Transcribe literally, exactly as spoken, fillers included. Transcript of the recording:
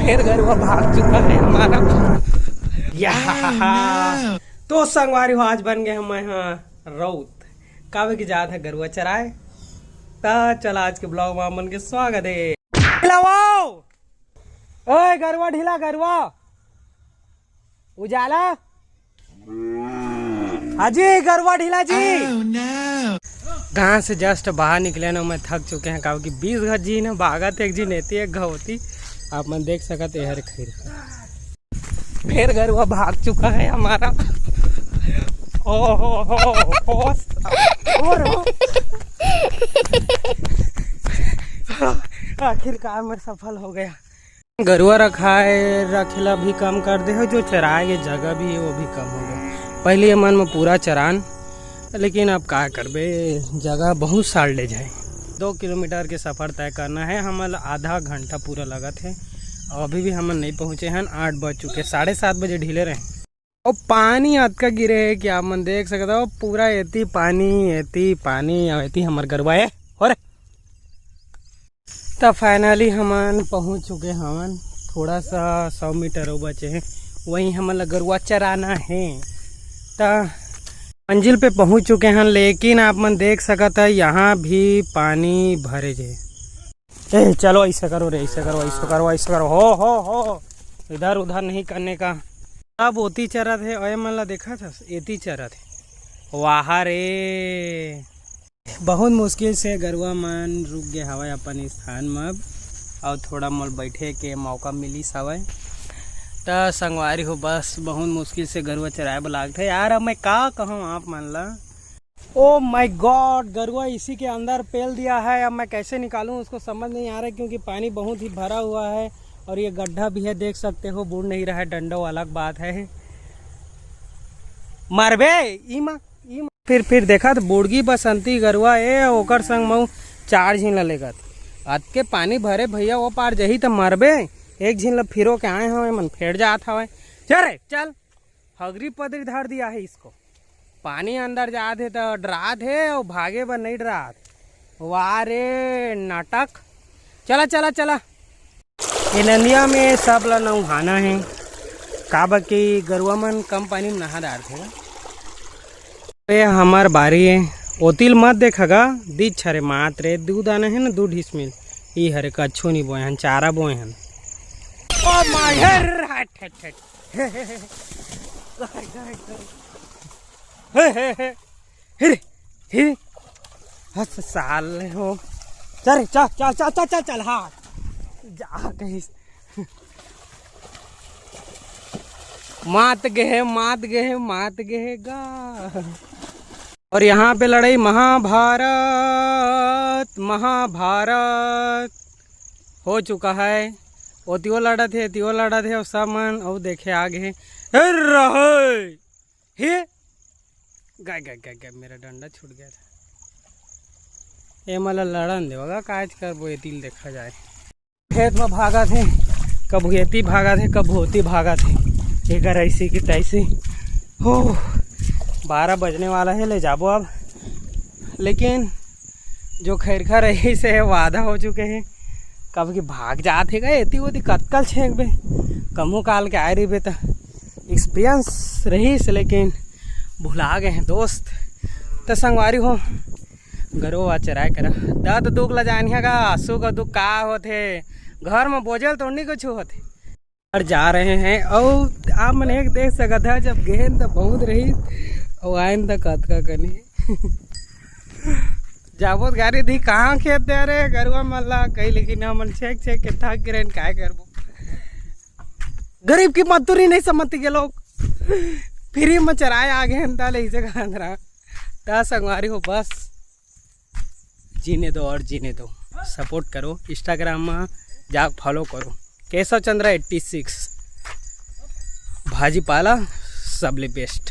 फिर गरुआ भाग चुका है हमारा। या। तो संगवारी हो, आज बन गए हम यहाँ रौत। कावे की जात है गरुआ चराए। ता चला, आज के ब्लॉग में मन के स्वागत है। ढीला वो, ओए गरुआ ढीला, गरुआ उजाला। हाजी गरुआ ढीला जी। गांव से जस्ट बाहर निकले ना, मैं थक चुके हैं, काबर कि बीस घर जी ने भागत, एक जी नेती, एक घर होती। आप मन देख सकत, ये हर खीर। फिर गरुआ भाग चुका है हमारा। ओ हो हो हो। और आखिरकार मैं सफल हो गया। गरुआ रखाए रखेला भी कम कर दे हो, जो चराए के जगह भी है वो भी कम हो गया। पहले ये मन में पूरा चरान, लेकिन अब का करबे, जगह बहुत साल्टेज है। दो किलोमीटर के सफर तय करना है, हमन ला आधा घंटा पूरा लगत है। और अभी भी हमन नहीं पहुँचे हन, आठ बज चुके, साढ़े सात बजे ढीले रहे। और पानी अतका गिरे है कि आप मन देख सकते हो, पूरा एती पानी, एती पानी, और एती हमर गरुआ है। हो रे। त फाइनली हमन पहुंच चुके हवन, थोड़ा सा सौ मीटर और बचे हैं, वहीं हमन ला गरुआ चराना है। त मंजिल पे पहुंच चुके हैं, लेकिन आप मन देख सकत है, यहाँ भी पानी भरे जे। ए चलो, ऐसा करो रे, ऐसा करो, ऐसा करो, ऐसा करो। हो हो हो, इधर उधर नहीं करने का। अब ओती चरत है, ओए मन ला देखा था, एती चरत है। वाह रे। बहुत मुश्किल से गरुआ मन रुक गए हवय अपन स्थान म अब, और थोड़ा मोल बैठे के मौका मिलिस हवय। त संगवारी हो, बस बहुत मुश्किल से गरुआ चराए बर लागथे यार। अब मैं का कहूँ आप मन ला, ओ माय गॉड, गरुआ इसी के अंदर पेल दिया है। अब मैं कैसे निकालूं, उसको समझ नहीं आ रहा है, क्योंकि पानी बहुत ही भरा हुआ है और ये गड्ढा भी है, देख सकते हो, बूड़ नहीं रहा है। डंडो अलग बात है। मरबे ई माँ, ई माँ। फिर फिर देखा तो बूड़गी बसंती गरुआ ए, ओकर संग मऊ चार झिन ला लेगत। अतके पानी भरे भैया, वो पार जही त मरबे। एक झिन ला फिरो के आए हवे, मन फेड़ जात हवे। चल रे चल, हगरी पदरी धर दिया है इसको। पानी अंदर जात हे त डरात हे, और भागे बर नहीं डरात। वाह रे नाटक। चला चला चला। ये नंदिया में सब ला नहाना है, काबर कि गरुआ मन कम पानी में नहा डारथे। ये हमर बारी है, ओतिल मत देखा गा, दीच छरे मात्र दू दाना है ना, दू डिसमिल। ई हरे कच्छू नहीं बोए हन, चारा बोए हन। ओ माय, हट, हट, हट। हे, हे, हे। हिरे, हिरे। हस साल हो। चल रे, चल, चल, चल, हाँ। जा कहीं। मात गे हे, मात गे हे, मात गे हे गा। और यहाँ पे लड़ाई महाभारत, महाभारत हो चुका है। ओतियो लड़त हे, एतियो लड़त हे, और सब मन, और देखे आ गे हे। हे रहे। हे। गाय, गाय, गाय, गाय, मेरा डंडा छूट गया था। ये मला लड़न देवगा, काज करबो, ये तिल देखा जाए। खेत में भागत हे, कभू एती भागत हे, कभू ओती भागत हे। एकर ऐसी की तैसी। हो, बारह बजने वाला है, ले जाबो अब। लेकिन जो खैरखा रहिस हे, वादा हो चुके हे। कब की भाग जात हे गा, एती ओती कतकल छेंकबे। कमू काल के आए रहिबे त एक्सपीरियंस रहिस, लेकिन भुला गए हैं दोस्त। त संगवारी हो, गरुआ चराए करा। दर्द दुख ला जानिया गा, सुख दुख का होथे। घर में बोझल तो नहीं कुछ होथे। और जा रहे हैं, और आप मन एक देख सकत है, जब गेन तो बहुत रही, और आयन तो कतका कनी। जाबो त गाड़ी दी कहाँ खेत दे रे, गरुआ मन ला कही, लेकिन हमन छेक छेक के थक गे रहेन, काय करबो। गरीब की मजदूरी नहीं समझती के लोग, फ्री में चराए आ गए हैं, ता ले इसे कहत रहा। ता संगवारी हो, बस जीने दो और जीने दो, सपोर्ट करो, इंस्टाग्राम में जा फॉलो करो, केशव चंद्रा एट्टी सिक्स। भाजी पाला सबले बेस्ट।